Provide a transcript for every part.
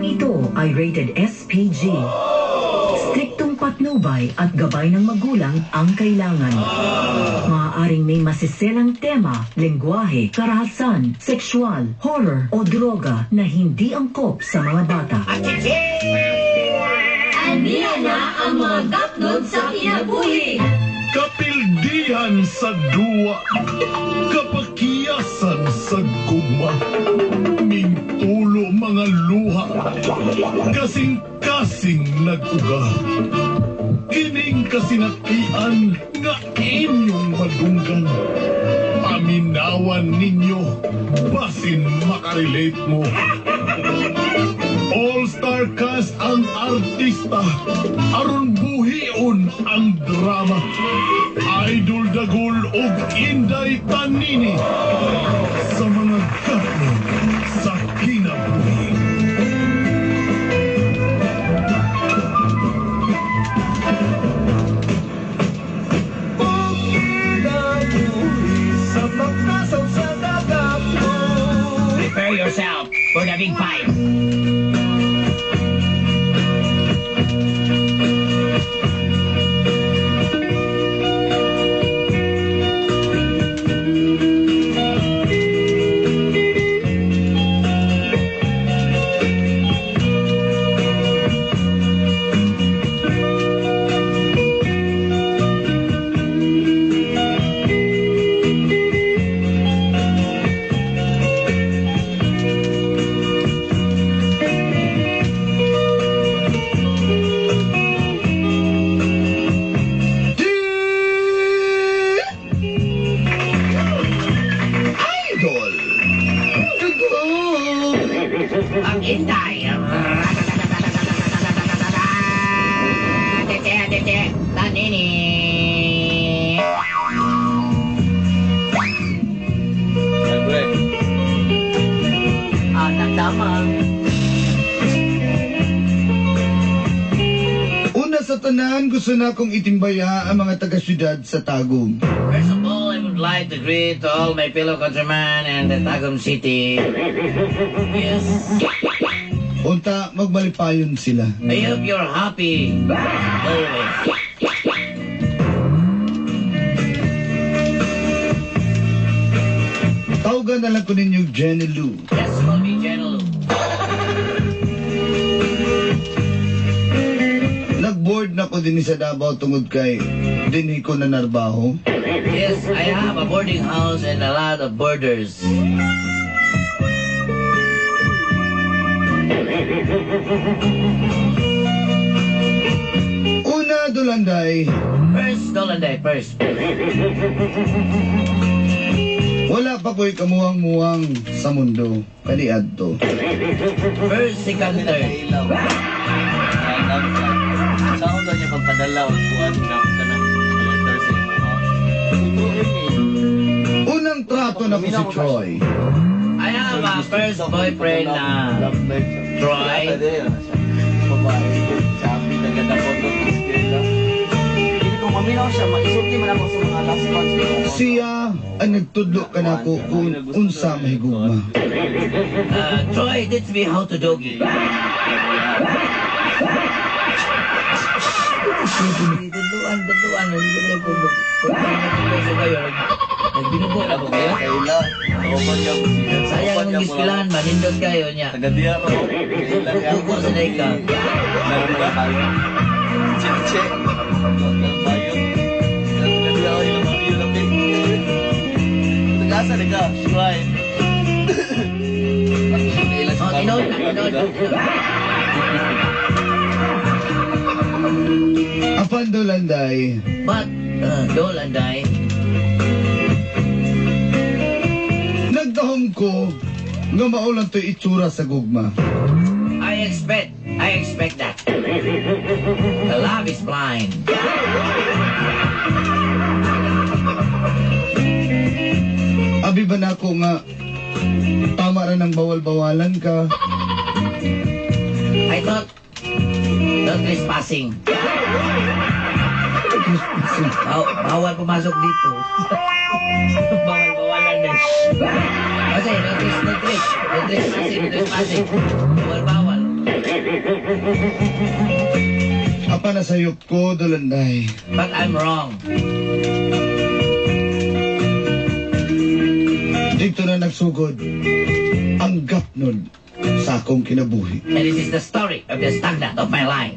Programang ito ay rated SPG. Striktong patnubay at gabay ng magulang ang kailangan. Maaaring may masiselang tema, lengguwahe, karahasan, sexual, horror o droga na hindi angkop sa mga bata. Aniya na ang mga gapnod sa kinabuhi. Kapildihan sa duwa, kapakiyasan sa gugma, mintulo mga luha, kasing-kasing nag-uga. Kining kasinatian nga inyong madunggan. Paminawan ninyo, basin makarelate mo. All-star cast ang artista, aron buhion ang drama. Idol Dagul ug Inday Tanini sa mga gapno sa kinabuhi. Prepare yourself for the big fight. Idol Dagul! Ang Inday. Tete, tete, Tanini. Siyempre. Anak tama. Una sa tanan, gusto na akong itimbaya ang mga taga-syudad sa Tagum. First of all, I would like to greet all my fellow countrymen and the Tagum City. Yes. Unta, magmalipayon sila. I hope you're happy. Always. Tawagan na lang ko ninyo Jenny Lou. Yes, call me Jenny Lou. Nag-board na ko din sa Davao tungod kay dinhi ko na narbaho. Yes, I have a boarding house and a lot of boarders. Una, Dolanday, First, Dolanday, first. Wala pa ko'y kamuwang-muwang sa mundo. Kaniadto. First, second, third. Ilaw. Saan daw niya pagpadala o kuan ka ng letter sa imo? Unang trato na ko si Troy. I have a first boyfriend na Troy. Babae. Sabi, naganda ko ito. Hindi ko maminaw siya, maisulti man ako sa mga last months. Siya ang nagtudlo kanako kung unsa mahigugma. Troy teach me how to doggy. Tudluan, tudluan. Nagbinugo na ko kayo. Kaila. Sayang nung giskilahan ba, nindot kayo niya. Taga-diya ro. Kaila. Kuko sa ka. Meron ba tayo? Che-che. Bayo. Taga-diya ko yung mga yun. Tagasa na ka. Shrine. Oh, tinood na, tinood. Apan Dolanday, But, Dolanday, nagdahom ko nga maulan to'y itsura sa gugma. I expect that. The love is blind. Abi ba nako nga tama ra ng bawal-bawalan ka? I thought, no trespassing. Bawal pumasok dito. Bawal-bawalan eh. Kasi no trespassing, no trespassing. Bawal-bawal. Apa na sayop ko, Dolanday. But I'm wrong. Dito na nagsugod ang gapnod sa akong kinabuhi. And this is the story of the stagnant of my life.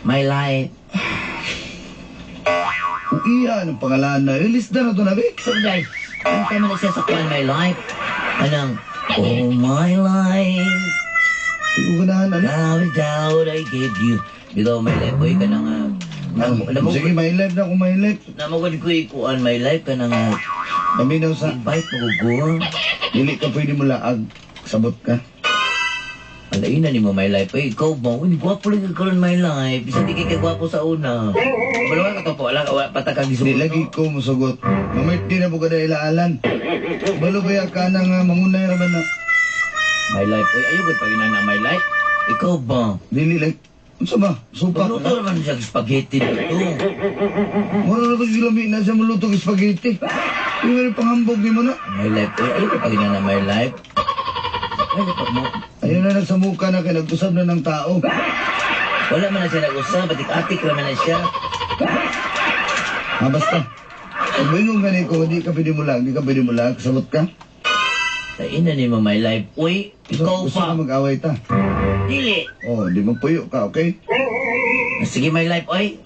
My life. Uiya, anong pangalan na? Ilis na na to na, Vic. Sunday, ang time na nagsasakwan my life. Anang, oh my life. Hindi ko ganahan, ano? Now doubt I gave you. Bitaw my life, boy, ka na nga. Sige, my life na kung my life. Namugod ko ikuan my life ka na nga. Paminaw sa, Invite mo ko. dili ka pwede mo laag. Sabot ka. Alain na ni mo my life. Ay, ikaw ba? Uy, gwapo lang ka karon my life. Bisa di kay kagwapo sa una. Wala ka to po. Wala ka, wala patakang Di gisugot. lagi ko musugot. Mamit di na po ka na ilaalan. Balo ba ka na nga mangunay ra ba na? My life. Uy, ayaw ko pag na my life. Ikaw ba? Dili like, unsa ba? Supa Pagluto ka na. naman siya spaghetti dito. Mura na ba lami na siya muluto og spaghetti? Yung meron panghambog ni mo na. My life. Uy, ayaw ko pag na my life. Ay, pag mo. Ayun na nagsamuka na kay nag-usab na ng tao. Wala man na siya nag-usap. Atik-atik raman na siya. Ha, basta. Pag moingon gani ko, di ka pwede mo lang, di ka pwede mo lang, sabot ka. Tain na ni mo my life. Uy, ikaw Gusto ka pa. mag-away ta. Dili. Oh, di magpuyo ka, okay? Sige, my life, oy.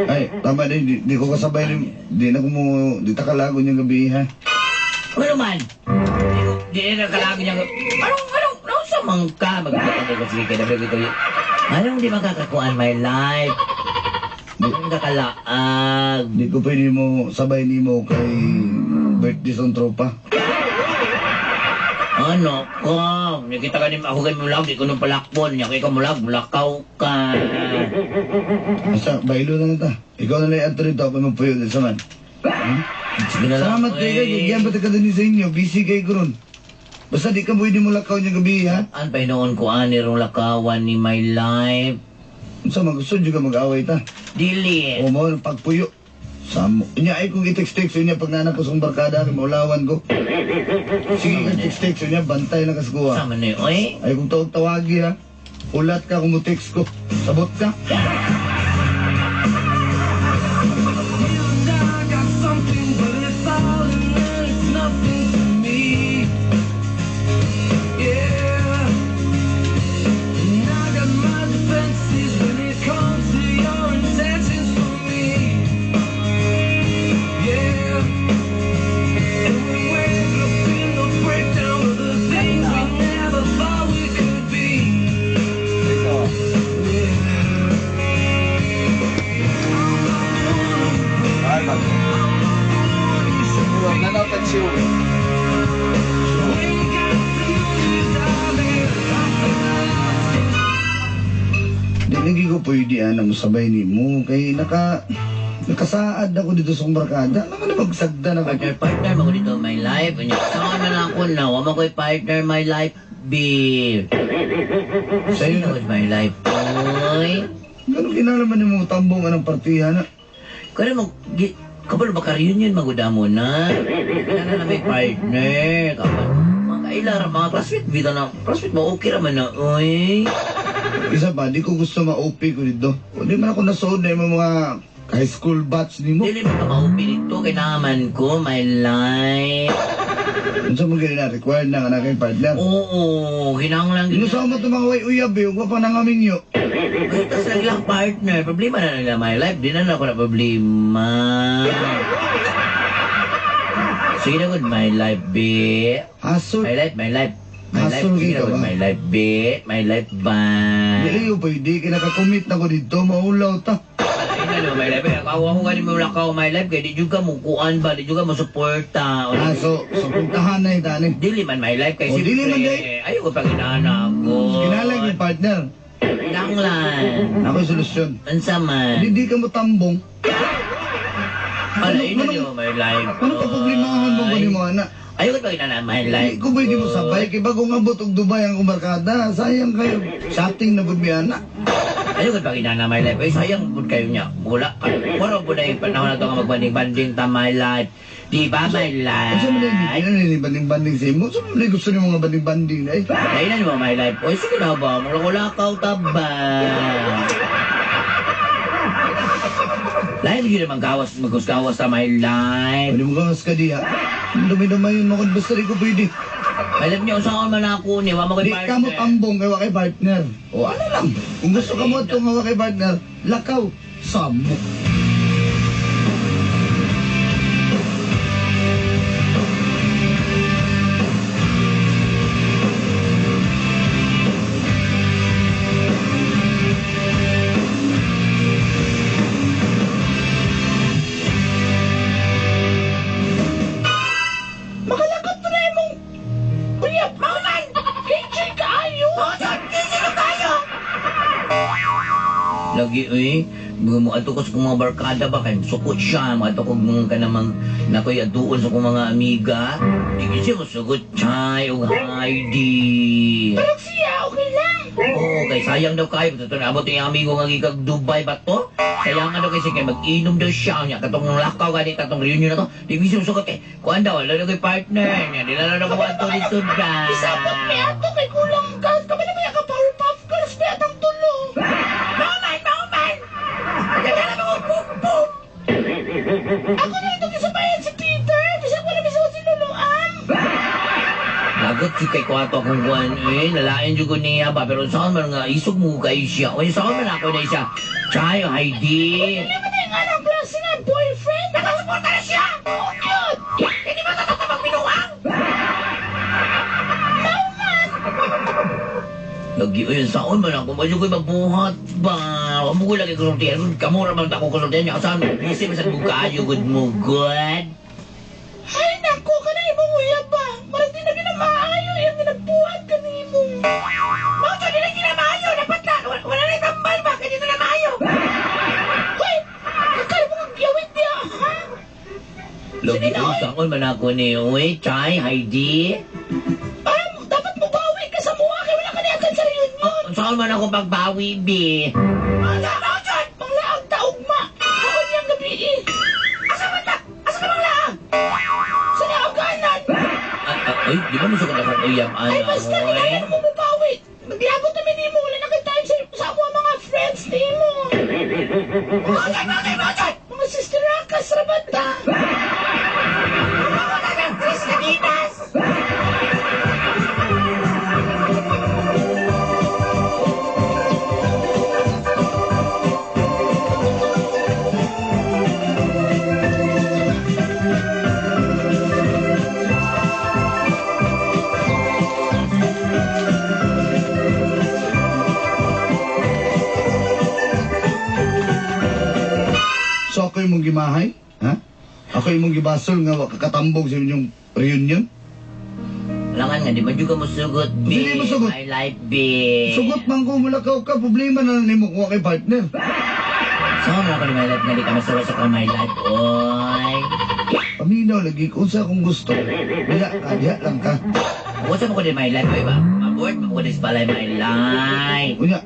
Ay, tama din, di ko kasabay ni, di na ko mo, di ta kalagon yung gabi, ha? Ano man? Di na kalagi niya. Anong sa mangka? Magkakatagal ko, sige, kaya ko. Anong di makakakuan my life? Anong kakalaag? Di ko pwede mo sabay nimo kay birthday sa tropa. Ano ka? Nakita ka ni ako kay mulag, di ko nung palakpon. Nya kay ka mulag, mulakaw ka. Basta, baylo na lang ta. Ikaw na lang yung dito, ako magpuyo din sa man. Sige na lang. Salamat kayo, oy. kay ba ka din sa inyo, busy kayo ko ron. Basta di ka pwede mo lakaw niyang gabi, ha? An pa noon ko ani rong lakawan ni my life. Unsa man gusto ka mag-away ta. Dili. O mo pagpuyo. Samo. Inya ay kung i-text-text niya pag nanak ko sa barkada kay maulawan ko. Sige ka text-text niya bantay lang kas ko ha. Sama na oy. Ay kung tawag tawagi ha. Ulat ka kung mo text ko. Sabot ka. Ikaw. Ay, mag. Nanaw ta chill. Di lagi ko pwede ana mo sabay ni mo kay nakasaad ako dito sa barkada. Ano man magsagda na Partner, ko. partner mo ko dito my life. Unya, sama na lang ako na. Wa mo ko'y partner my life, be. Sa'yo Sino na. was my life, oy? Ganun kinalaman ni mo tambong anong partihan na. Kaya mo, kapal ba ka-reunion maguda mo na? Kaya na may partner. Kapal, mga kaila ra, mga classmate, bitaw na, classmate mo, okay raman na, oy. Isa pa, di ko gusto ma-OP ko dito. O, di man ako nasuod na yung mga high school batch ni mo. Dili mo ka maupi dito, kailangan ko, my life. Unsa mo gani na required na nga na kay partner. Oo, kinahanglan Inusaw mo itong mga way uyab eh, huwag pa nangamin nyo. Basta sa lang partner, problema na nila my life. Di na ako na problema. Sige na good, my life, be. Hasol. My life, my life. My life, Hasol sige na ka good, ba? my life, be. My life ba? Dili ko pwede, kaya nakakommit na ko dito, maulaw ta. Ay, na Ano, my life. Eh, ako ako gani mo lakaw my life kay di jud ka mo kuan ba, di jud ka mo suporta. O, Ah, so, so puntahan na ita ni. Dili man my life kay O, dili man, siyempre. Ayaw ko pag inaana ko. Kinalag yung partner. Kinahanglan. Ako yung solusyon. Unsa man. Hindi di ka mo tambong. Ala, Ano- ina anong- niyo my life. Ano ka problemahan mo ba ni mo anak? Ayaw ko pag inaana my life. Hindi ko pwede mo sabay. Kay bagong abot og Dubai ang kumarkada. Sayang kayo. Chatting na pud mi anak. Ayaw ko pag inaana my life. Ay, sayang pud kayo niya. Wala. Wala po na yung panahon na ito nga magbanding-banding ta my life. Di ba my Unsa man life? ni banding-banding sa imo? Unsa man ni gusto nimo mga banding-banding ay? Kailan mo my life? Oy, sige na ba? Mulakaw ta ba? Lain yun naman gawas, magusgawas ta my life. Pwede mo gawas ka diha. Dumay-dumayon mo kung basta di ko pwede. My life niya, usaon man ako ni, wa mo ko'y Di ka mo partner. tambong kay wa kay partner. O ano lang. Kung gusto ka mo itong wa kay partner, lakaw. Samo. Makalakot na imong uyab mauman. Enjoy kaayo. Lagi, uy. Mo ato ko sa kong mga barkada ba kay sukot siya, mo ato ko mga kanamang nakoy atuon sa kong mga amiga. Di gyud siya mosugot chay og Heidi. Pero siya okay lang. Oo, kay sayang daw kayo. Totoo na abot yung amigo nga gikag Dubai ba to? Sayangan daw kasi kay mag-inom daw siya. Nya katong lakaw gani katong reunion na to. Di gyud siya mosugot kay kuan daw wala daw kay partner nya. Di na lang ko ato dito da. Isabot mi ato kay kulang ka. Kami na kaya ka Powerpuff Girls mi atang tulo. Mauman, mauman. Nagdala mo boom boom. Ako na itong isabayan si Peter. Kasi wala mismo si Luluan. Lagot jud kay kuwato akong kuan eh. Nalain jud ko niya ba pero saan man nga isog mo kay siya. Oy saan man ako na siya. Chay Heidi. Hindi ba tayo nga ng klase nga boyfriend? Nakasuporta na siya! Oh, cute! Hindi ba tatatapag binuang? Lagi, ayun, saon man ako. Medyo ko'y magbuhat ba? Huwag mo ko lagi kusultihan. Kamura man ako kusultihan niya. Saan? Busy man sa bukayo, good mo, good. Ay, naku, ka na imong uyab ba? Marang di na ginamaayo yung ginagbuhat ka nimo. Mao di na ginamaayo. Dapat na. Wala, wala na tambal ba? Kaya dito na maayo. Hoy, kakay mo kang gawin niya, ha? Lagi, ayun, saon man ako ni Uy, Chay, Heidi. Ah, dapat mo bawi ka sa mukha kay wala ka niya sa reunion. Saan man ako pagbawi, bi? Manglaag! Manglaag ta, ugma! Ako niyang gabi eh. Asa man ta? Asa ka manglaag? Sa naaganan! Ah, ah, ay, di ba mo sugod akong uyam, ano? Ay, basta kailangan mo mubawi. Maglagot namin nimo, wala na kay time sa ako ang mga friends nimo. Mauchan, mauchan, mauchan! Mga sister Rakas, rabata. Chris Cadinas! So ako imong gimahay? Ha? Ako imong gibasol nga wa ka katambong sa inyong reunion? Langan nga, di ba juga mo sugot, bi? Hindi mo sugot. My life, bi. Sugot man ko mulakaw ka, problema na lang nimo kung wa kay partner. Saan ako ni my life nga di ka masuwa sa my life, oy. Paminaw lagi kung sa akong gusto. Diha ka, diha lang ka. Kung mo ko di my life, oy ba? Maboard mo ko di sa balay my life. Unya,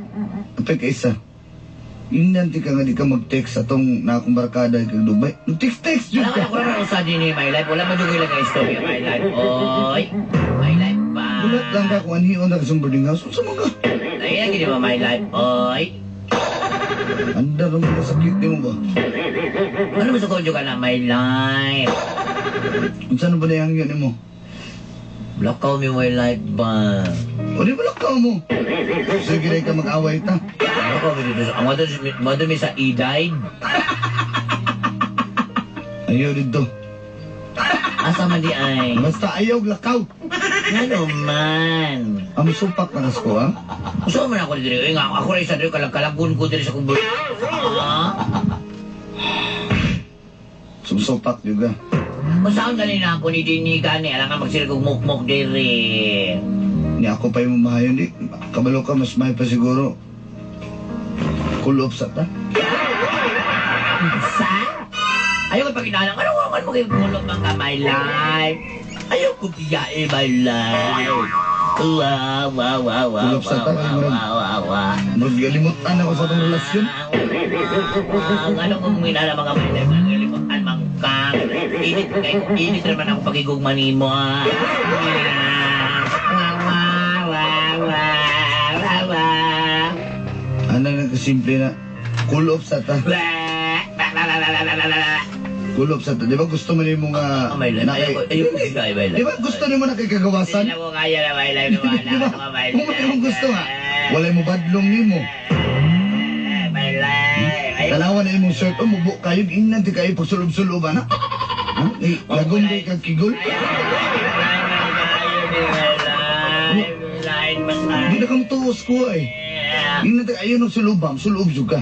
apay ka isa. Ingnan ti ka nga di ka mag-text atong na akong barkada kag Dubai. Text-text jud Wala ka. ka na wala usa din ni my life. Wala man jud lang istorya my life, oy. My life ba? Gulat lang ka kung anhion na ka sa boarding house. Unsa man ka? Ay, gini ba my life, oy. Andar ang mga sakit nimo ba? Ano mo sa konyo ka na my life? Unsa na ba na yung nimo? Blackout mi my life ba? O di ba lakaw mo? Sige na ka mag-away ta. Blackout mi dito sa... Ang wato mi sa E-Dide. Ayaw dito. Asa man di ay? Basta ayaw lakaw. Ngano man? Ang supak na kasko, ha? Gusto man ako diri. Nga, ako rin sa diri kalag-kalagon ko diri sa kumbol. Ha? Sumsupak juga. Kung saan ganin ako ni Dini gani, alam ka magsilog og mukmok diri. Ni ako pa yung mamahayon di. Kabalo ka, mas may pa siguro. Kulop sa ta. Sa? Ayaw ko paginalang. Ano nga man mo kayo kulog bang ka, my life? Ayaw ko biyae, my life. Wow, wow, wow, wow, Kulog sa wow, ta, wow, murag- wow, wow, wow. Murag galimutan ako sa atong relasyon. Wow, ano kung minala mga my life, ang galimutan man ka. Init kay init naman ako pagigugma nimo. Ah. Wow, wow, wow, wow, wow, wow. Ano na kasimple na kulop sa ta. Blah, blah, blah, blah, blah, blah, blah, blah. Kulop sa ta. Di ba gusto mo nimo nga Oh, my life. na Ayaw ko, ayaw ko biyae, my life. Di ba gusto nimo na kay kagawasan? Hindi na ko kaya na my life. Wala Di ba? ka, my Kung life. imong gusto nga, walay mo badlong nimo. My life. Ayaw Tanawa na imong shirt, oh, mubo kayo, ingnan di kayo pagsulob-sulob, ana. Ha? Eh, lagom di kag kigol. Di na kang tuos ko eh. Ingnan di kayo ng sulubam, sulob jud ka.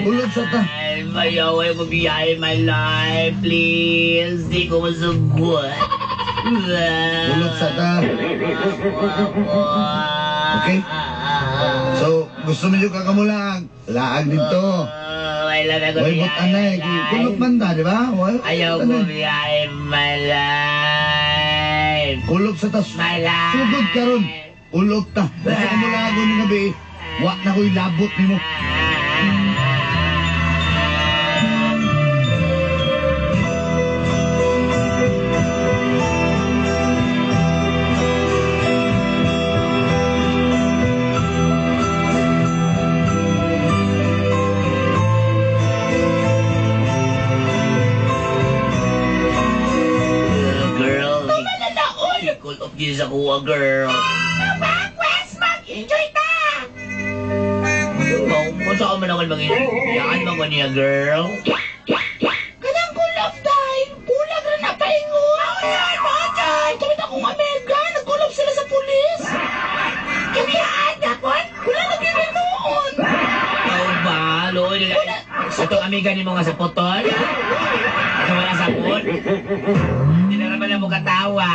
Kulob sa ta. Ayaw, ayaw ko biyahe my life, please. Di ko masugot. Kulob sa ta. Okay? So, gusto mo yung kakamulang, laag dito. My life, ayaw ko Way but biyahe anay, my life. kulop man ta, di ba? Ayaw ko biyahe my life. Kulob sa ta. My life. Sugod karon. Kulob ta. Gusto ko mulago ni gabi. Wa na ko'y labot nimo. Girl, Malalaon! call off yun sa kuha, girl. Mabakwes! Mag-enjoy ta! Kung saan man ako mag-enjoy, yan man ko niya, girl. Kanang kulop dahil, bulag na napaingon! Maunyan! Maunyan! Tumit akong Amerika, nagkulop sila sa pulis! Kiniyaan dakon! Wala na gininuon! Ikaw ba, Lord? Ito amiga ni mo nga sa putol? Ito wala sa put? Hindi na naman na mo katawa.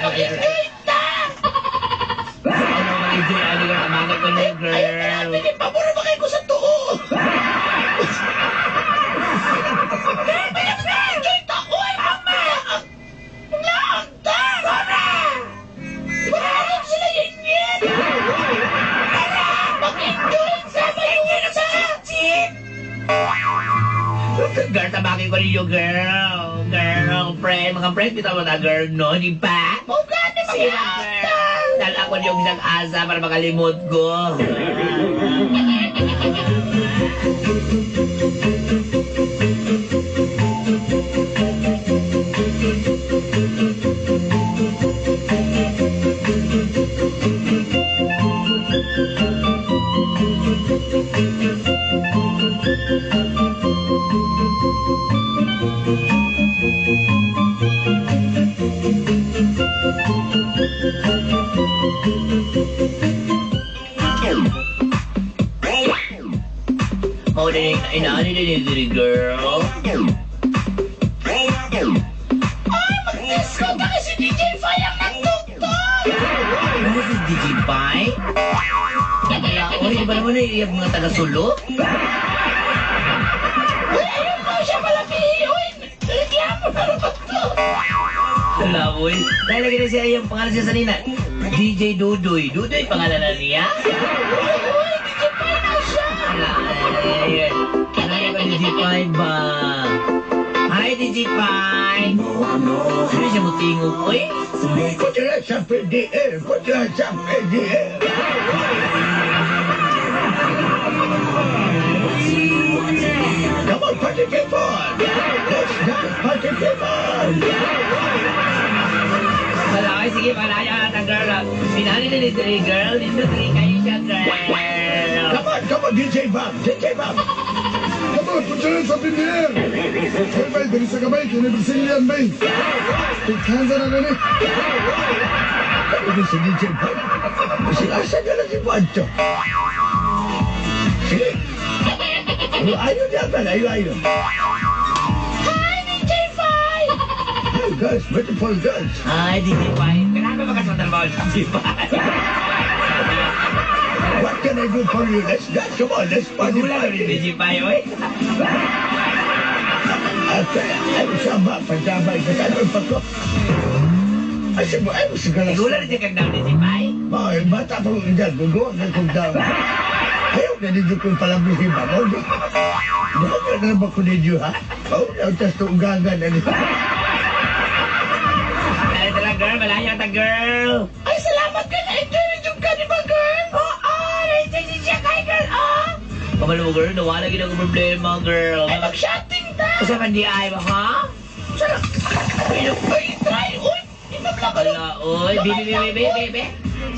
Mag-enjoy ta! Ano mag-enjoy? Ano ka kamangat ko na, Ayaw ka girl? natin, pabor ba kayo ko sa tuo? Enjoy ta! Uy, mama! Laag ta! Tara! Wala sila yin-yin! Tara! Mag-enjoy sa mayun sa chip! Girl, tabaki ko ninyo, girl. Girl, friend. Mga friend, bitaw mo na, girl, no? Di ba? Mugani Sige mga na, girl. Dahil ako yung isang asa para makalimot ko. Mao din inaani din ni girl. Ay, mag-disco ta kasi DJ Fayang nagtugtog! Ano si DJ Pai? Wala, oy, di ba naman na iyag mga taga-sulo? Uy, ayun mo siya malabihi! Uy, reklamo na naman to! Wala, oy. Dahil lagi na siya yung pangalan siya sa nina. DJ Dudoy. Dudoy pangalan na niya? Uy, DJ Pai na siya! Wala, ay, ay, ay. Ano yung DJ Pai ba? Hi, DJ Pai! Ano siya mutingog, oy? Put your hands up in the air. Put your hands up in the air. Come on, party people! Let's dance, party people! Wala, ay, sige, malaya na, girl. Pinali na ni Dre, girl. Dito, Dre, kayo siya, girl. Come on, come on, DJ Bob, DJ Bob! Come on, put your hands up in the air. Hey, bay, dali sa kamay, kini Brazilian, bay. Take hands na gani. Ano si DJ Pai? Si asa na lang si Pancho. Sige. Ayo, ayo dapat, ayo, ayo. Hi, DJ Pai! Hey, girls, beautiful girls. Ay, DJ Pai. Grabe ba ka sa trabaho, DJ Pai? What can I do for you? Let's dance. Come on, let's party, Wala na rin, party. DJ Pai, oy. At ay, sama, pagdamay, kasano pa ko. Ay, sige, ay, sige. Wala rin siya kang down, DJ Pai. Ay, bata ko edad, gugawa ka kong down. Ayaw na ninyo kong palabihin ba? Mao di. Bakit na ba ko ninyo, ha? Mao na, tas tuugangan na ninyo. Tara, tara, girl. Malayo ta, girl. Ay, salamat kay na-enjoy rin yung ka, di ba, girl? Oo, na-enjoy din siya kay girl, oh! Kabalo mo, girl. Nawala gid ako problema, girl. Ay, mag-shotting ta! Usa man di ay ba, ha? Sarap! Ay, try! Uy! Inom lang ka Wala, oy. Bibi, bibi, bibi, bibi.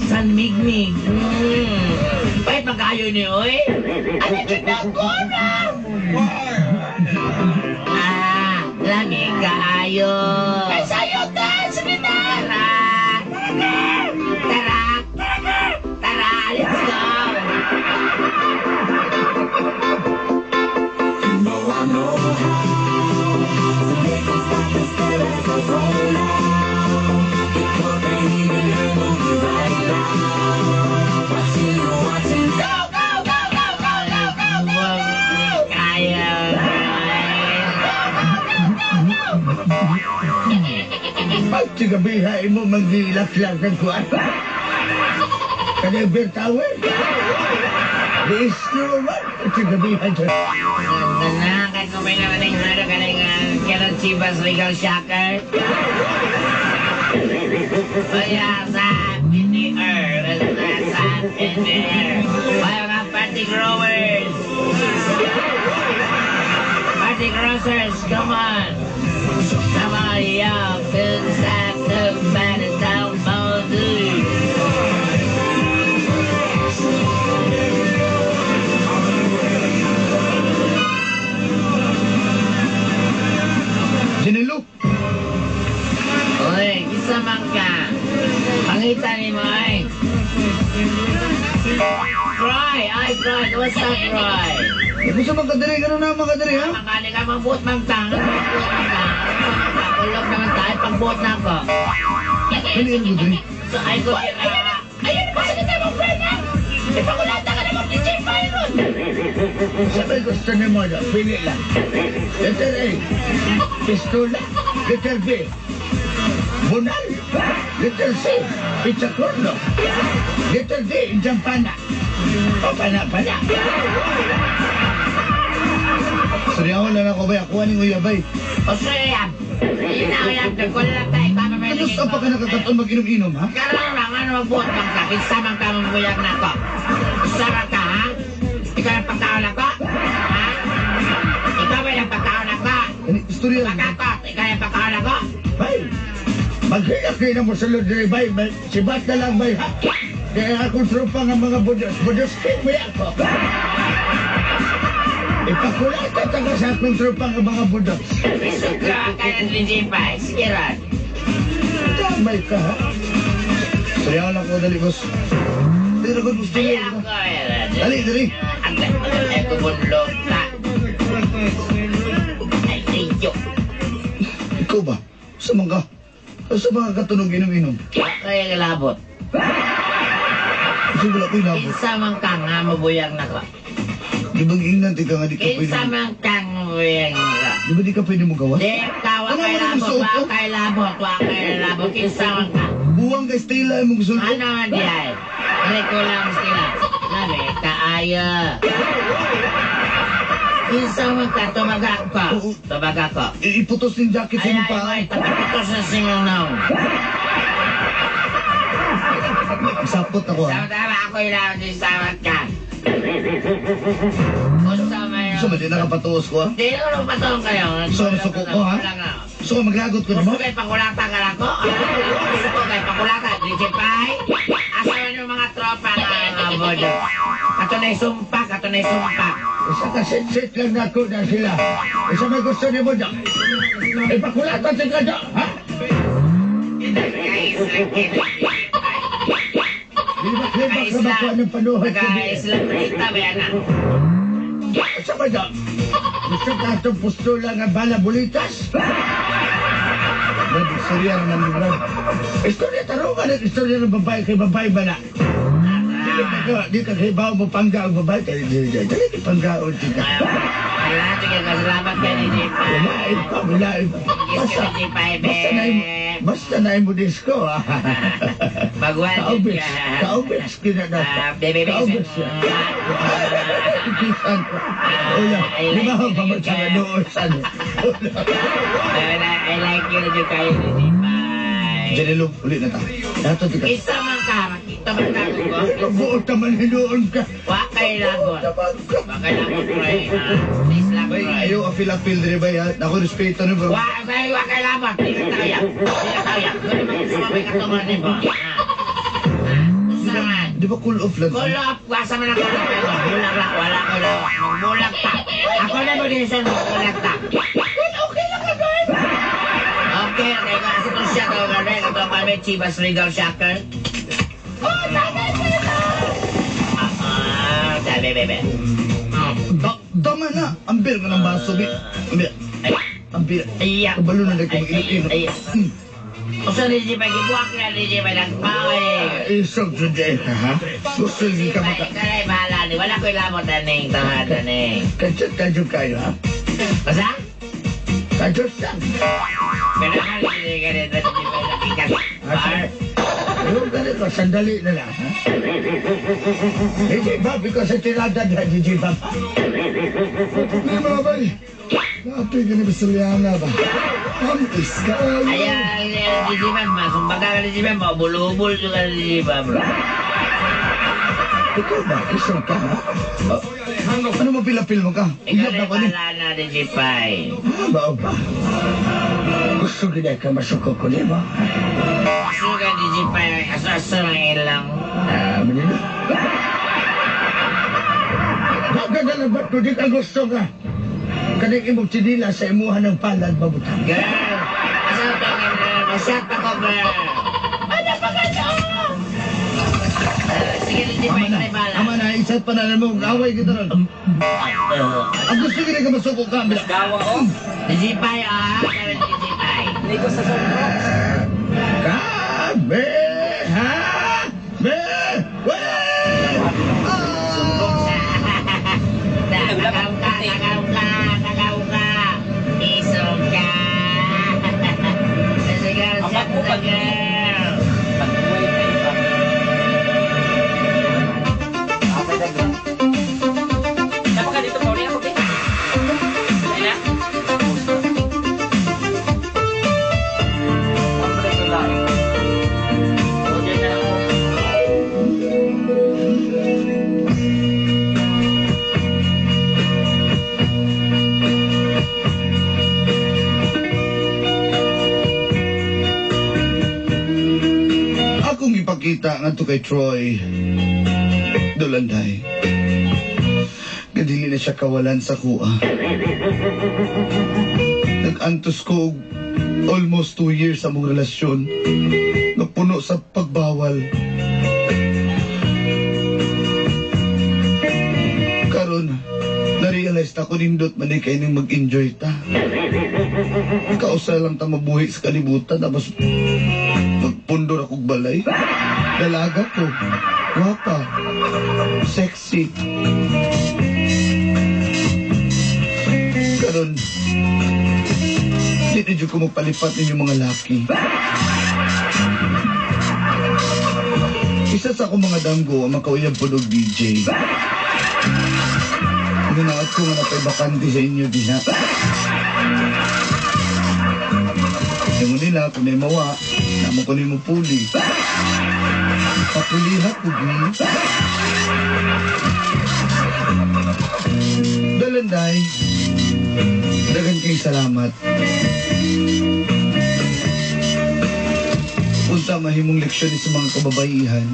San Migmig. Pahit magkayo ni, oy. Ano dyan na, Gora? Ah, lami kaayo. Ay, sayo ta! Sige na! Tara! Tara! Tara! Let's go! Go, go, go, go, go, go, go, go, go! Kaya. Pagtigabihay mo magilak-lak ng kuwan. Kanay Bertawer. Di isno man. Pagtigabihay sa... Na, kay kumay naman ang haro ka ng Kenan Chivas Regal Shocker. What's up in the air? What's up in the air? Ay, mga party growers! Party grocers, come on! Come on, yo! Two step, two bad, down, bone, Janelo, Oy, isa man ka. Pangita ni mo, ay. Troy! Ay, Troy! Kumusta, Troy? gusto man ka diri, ganun na man ka diri, ha? Makali ka, magbuot mang tang. Magbuot mang tang. Kulog naman tayo, pagbuot na ako. Dali, ano ko diri? So, ay ko, Ayan, basta kita mong friend, ha? Ipakulata ka naman DJ Byron! Sabay gusto ni mo, no? Pili lang. Letter A, pistola. Letter B, bunal. Letter C, pitsakorno. Letter D, jampana. O, pana-pana. Saryawan lang ako, bay. Akuha ni Kuya, bay. Australia! Inauyab, nagkulang tayo. Tama ba Ano sa pa ka nakakaton mag-inom-inom, ha? Karoon lang, ano magbuot bang ka? Kinsa man ka mambuyag na ko? Kinsa man ka, ha? Ikaw ang pagkaon ako? Ha? Ikaw ba yung pagkaon ako? Ano, istorya. Pagkakot, ikaw yung pagkaon ako? Bay, maghilak kayo na mo sa diri, bay. Sibat na lang, bay, ha? Kaya akong tropa nga mga budyos. Budyos, king mo ako. Ipakulata ta ka sa akong tropa nga mga budyos. Suka ka ng Lijipay. Sige ron. Damay ka, ha? Saryawan lang ako, dali, boss. Dali, ako, boss. Dali, Ay, ako. dali. Dali. Ang ay kubunlog ta. Ay, iyo. Ikaw ba? Sa mga sa mga katunog inom-inom. Kaya galabot. Kasi wala ko'y labot. Kinsa man ka nga mabuyag na ko. Di ba ingnan ka nga di ka pwede. Kinsa man kang mabuyag na ko. Di ba di ka pwede mo gawas? Di ka, wa Ano kay man ang labot, suot wa ko? kay labot, wa kay labot. Kinsa man ka. Buwang kay Stella imong sulot. Ano man di ay? Dili ko lang sila. Lami, kaayo. Kinsa man ka, tumagak ko. Oo. Tumagak ko. Iputos yung jacket sa Ay, imong ay, paa. ay, tapaputos na si mong naong. Sapot ako, ha? Tama-tama ako ilaw di sawat ka. Gusto mo yun? Gusto mo, di nakapatuos ko, ha? Di ko nung patong kayo. Gusto mo suko ko, ha? Gusto ko maglagot ko Gusto nimo? kay pakulata ka lang ko? Gusto ko kay pakulata. Di Pay? Asa man yung mga tropa nga mga bodo? Kato na'y sumpak, kato na'y sumpak. Isa ka sit-sit lang na ako na sila. Isa may gusto ni mo dyan. Ipakulatan si ka dyan, ha? Libak-libak na ba ko ng panuhat ko di? Nag-isla prita ba yan ah? Isa ba dyan? Gusto ka itong pustula nga bala bulitas? Brad, istorya naman ni Brad. Istorya tarungan at istorya ng babae kay babae ba na? Di ka hibaw mo pangga ang babae. Dali, dali, dali, dali, panggaon ka. Wala, sige ka, salamat ka ni J5. Wala, pa, wala. Basta, basta na basta na mo disco, ah. Bagwan Kaubis, kaubis, kinana. Bebe, bebe. Kaubis siya. Kisan ko. Wala, di ba ako pamatsaka doon sa ano? I like you na dyan kayo ni J5. Janelo, ulit na ta. Nato di ka. Isa man ka, makita man ka ko. Buot naman hinuon ka. Wa kay lagot. Wa kay lagot, Roy. Please lang, Bay, Roy. ayaw apil-apil dire bay ha. Nako respeto ni bro. Wa kay wa kay labot. Di ka tayo. Di ka tayo. Gano man sumabay ka tuman nimo. Usaman. Di ba cool off lang? Cool off, wasa man ang cool off. Mulag lang, wala ko lang. Mulag ta. Ako na mo din siya, mulag ta. Okay lang ka, girl. Okay, okay. Kasi ito siya, ito kami. Ito kami, Chivas Regal Shocker. Oh, tatay sila. Ah, sabi, bebe. Tama na. Ambil ka ng baso, bi. Ambil. Ambil. Ay, Kabalo na rin kung ilo-ilo. Ay, Usa ni Jipay, gibuwak na ni Jipay, nagpaway. Isog today, ha? Gusto niyo ka maka... Ikaw bahala ni. Wala ko'y lamot aning, tangad aning. Kadsot kadyo kayo, ha? Basta? Kadsot lang. Kailangan ni ganito ni Jipay nakikat. Bar. Yung ganito, sandali na lang, ha? DJ Bob, ikaw sa tirada na, DJ Bob. Problema ba eh? Natoy ka ni Basiliana ba? Tamis ka. Ayan, DJ Bob, masumbaga ka ni DJ Bob, mabulubul juga ni DJ Bob, bro. Ikaw ba? Isog ka, ha? Ano mo pilapil mo ka? Ikaw Uyab na na ko ni. bahala na ni Jipay. Ah, Mao ba? Gusto gina ka masuko ko ni mo? Gusto ka ni Jipay, asa-asa ng ilang. Ah, manino. Gaganda na ba't ko di ka gusto ka? Kaning imong tinila sa imuha ng palad mabutang. Girl, asa to ang masyat ako, girl. Ano pa ka Sige, DJ Tama Pai, na. ikaw na bahala. Tama na. Isat pa na mo. Away kita ron. Ang gusto gina ka masuko ka. Ambil. Gawa oh. DJ Pai, ah. Karen DJ Pai. Nico sa sombro. Kame ha me we. Nakaw ka, nakaw ka, nakaw ka. Isog ka. Sige, Ang bago pag- girl. Pag-uwi kay iba. Asa dagro. Dapat ka dito, Pauli. Ako, be. Ay na. Kompleto lang. Order na ako. Akong ipakita ngadto kay Troy. Dulanday. Gadili na siya kawalan sa kuha. Nag-antos ko og almost 2 years sa among relasyon. Napuno sa pagbawal. Karon, na-realize na ko nindot man kay ning mag-enjoy ta. Kausa lang ta mabuhi sa kalibutan tapos magpundor akong balay. Dalaga ko. Guwapa. Sexy. Karon, di na dyan ko magpalipat ninyong mga laki. Isa sa akong mga danggo ang makauyab po og DJ. Nanaat ko nga napay bakante sa inyo diha. Yung nila, kung may mawa, namo ko nimo puli. Papuliha ko, gi. Dalanday, daghan kay salamat. Unsa mahimong leksyon ni sa mga kababaihan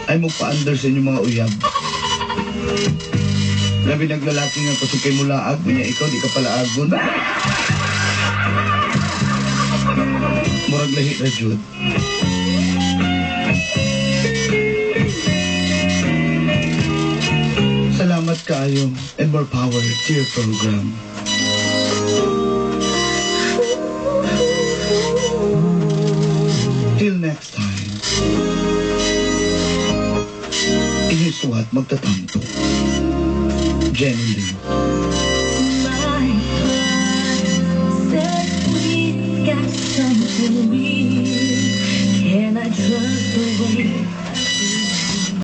ay mo pa-under sa inyong mga uyab. Labi naglalaki nga kusog kay mulaag, unya ikaw di ka palaagon. Murag lahi ra jud. Salamat kaayo and more power to your program. Till next time. Inyong suwat magtatampo. Jenny Lynn. My heart says we've got something real. Can I trust the way